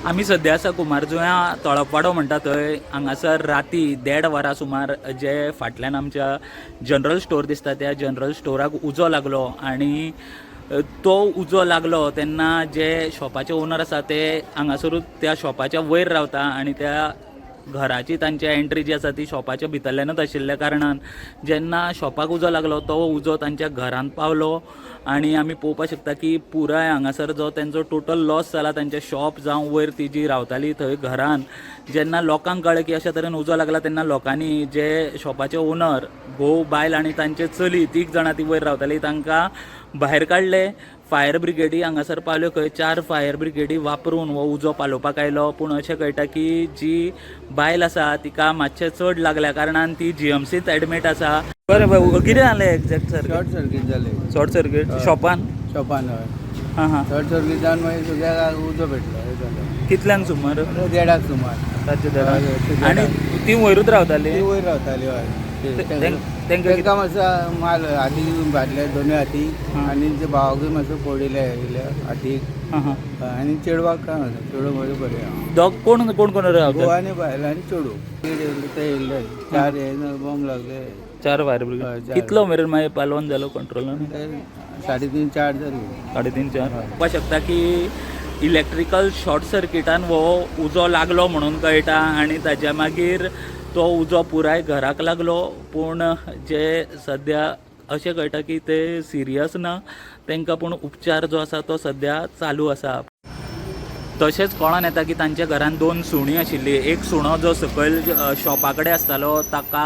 आमी सद्या आसा कुमारजुंव्या तळपवाडो म्हणटा थंय. हांगासर राती 1:30 वरां सुमार जे फाटल्यान आमच्या जनरल स्टोर दिसता त्या जनरल स्टोराक उजो लागलो आनी तो उजो लागलो तेन्ना जे शॉपाचे ओनर आसा ते हांगासरूच त्या शॉपाच्या वयर रावता आनी त्या घराची तांची एंट्री जी आसा ती शॉपाच्या भितरल्यानूच आशिल्ल्या कारणान जेन्ना शॉपाक उजो लागलो तो उजो तांच्या घरांत पावलो आनी आमी पळोवपाक शकता की पुराय हांगासर जो तेंचो टोटल लॉस जाला, तांचें शॉप जावं वयर ती जी रावताली थंय घरान. जेन्ना लोकांक कळ्ळें की अशा तरेन उजो लागला तेन्ना लोकांनी जे शॉपाचे ओनर, घोव, बायल आनी तांचे चली, तीग जाणां ती वयर रावताली, तांकां भायर काडले. फायर ब्रिगेडी हांगासर पावल्यो खंय. चार फायर ब्रिगेडी वापरून हो उजो पालोवपाक आयलो. पूण अशें कळटा की जी बायल आसा तिका मातशें चड लागल्या कारणान ती जीएमसीत एडमीट आसा. बरें, कितें जालें एग्जॅक्ट सर? शॉर्ट सर्कीट जालें. शॉर्ट सर्कीट शॉपान? शॉपान, हय. हां हां शॉर्ट सर्कीट जावन मागीर सगळ्याक उजो पेटलो, हें जालें. कितल्यांक सुमार? देडाक सुमार. रातचे हय, देडाक. हय. आनी ती वयरूच रावताली? ती वयर रावताली, हय. तेंकां तांकां मातसो माल हाती घातले दोनूय हाती आनी ते भावाकूय मातसो फोडिले हातीक. हां हां आनी चेडवाक काय मातसो, चेडो बरें बरें आहा. दोग कोण कोण कोण घोव रावतात? आनी बायल आनी चेडूं. ते येयल्ले चार, हे बॉम्ब लागले. चार फायर हय, ब्रिगेड. चार. कितलो मेरेन मागीर पालोवन जालो कंट्रोलान? ते 3:30-4 जाली. 3:30-4. पळोवपाक शकता की इलेक्ट्रिकल शॉर्ट सर्किटान हो उजो लागलो म्हणून कळटा आनी ताच्या मागीर तो उजो पुराय घराक लागलो. पूण जे सद्या अशें कळटा की ते सिरियस ना तांकां, पूण उपचार जो आसा तो सद्या चालू आसा. तशेंच कळोन येता की तांच्या घरान दोन सुणीं आशिल्लीं. एक सुणो जो सकयल शॉपा कडेन आसतालो ताका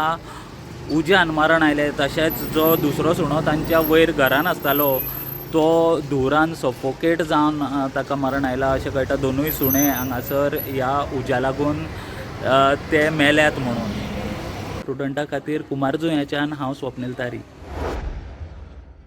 उज्यान मरण आयलें. तशेंच जो दुसरो सुणो तांच्या वयर घरान आसतालो तो धुंवरान सफोकेट जावन ताका मरण आयलां अशें कळटा. दोनूय सुणे हांगासर ह्या उज्या लागून ते मेल्यात म्हणून. स्टुडंटा खातीर कुमारजुंव्याच्यान हांव स्वप्नील तारी.